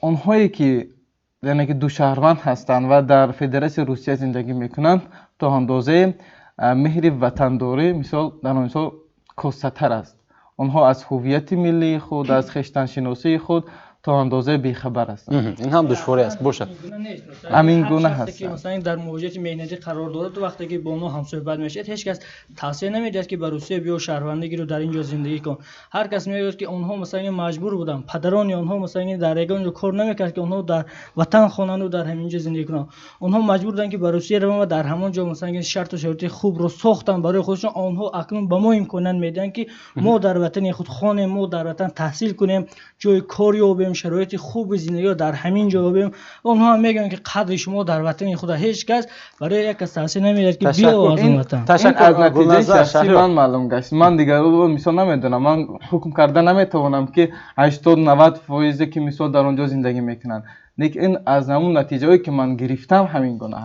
Онҳое ки, яъне ки ду шаҳрванд ҳастанд ва дар Федератсияи Русия зиндагӣ мекунанд, то андозае меҳри ватандорӣ, мисол, дар онҳо костатар аст. Онҳо аз ҳувияти миллии худ, аз хештаншиносии худ то андозае бехабар ҳастанд. Ин ҳам душворӣ аст, бошад. Ҳамин гуна ҳаст. Ки масалан дар муҳоҷирати меҳнатӣ қарор дорад, вақте ки бо онҳо ҳамсӯҳбат мешавед, ҳеҷ кас тавсия намедиҳад, ки ба Русия биё, шаҳрвандӣ гир, дар ин ҷо зиндагӣ кун. Ҳар кас мегӯяд, ки онҳо масалан маҷбур буданд, падарони онҳо масалан дар ягон ҷо кор намекард, ки онҳо дар ватан хонанду дар ҳамин ҷо зиндагӣ кунанд. Онҳо маҷбур буданд, ки ба Русия раванд ва дар ҳамон ҷо масалан шарту шароити хубро сохтанд барои худашон. Онҳо акнун ба мо имконият медиҳанд, ки мо дар ватани худ хонем, мо дар ватан таҳсил кунем, ҷои кор ёбем, шароити хуби зиндагиро дар ҳамин ҷо ёбем. Онҳо ҳам мегӯянд, ки қадри шумо дар ватани худ. Ҳеҷ кас барои як кас тавсия намедиҳад, ки биё аз он ватан. Ташаккур. Аз натиҷаи шахсии ман маълум гашт. Ман дигарро мисол намедонам, ман ҳукм карда наметавонам, ки 80-90 фоизе ки мисол дар он ҷо зиндагӣ мекунанд, лекин аз ҳамун натиҷаҳое ки ман гирифтам, ҳамин гуна аст.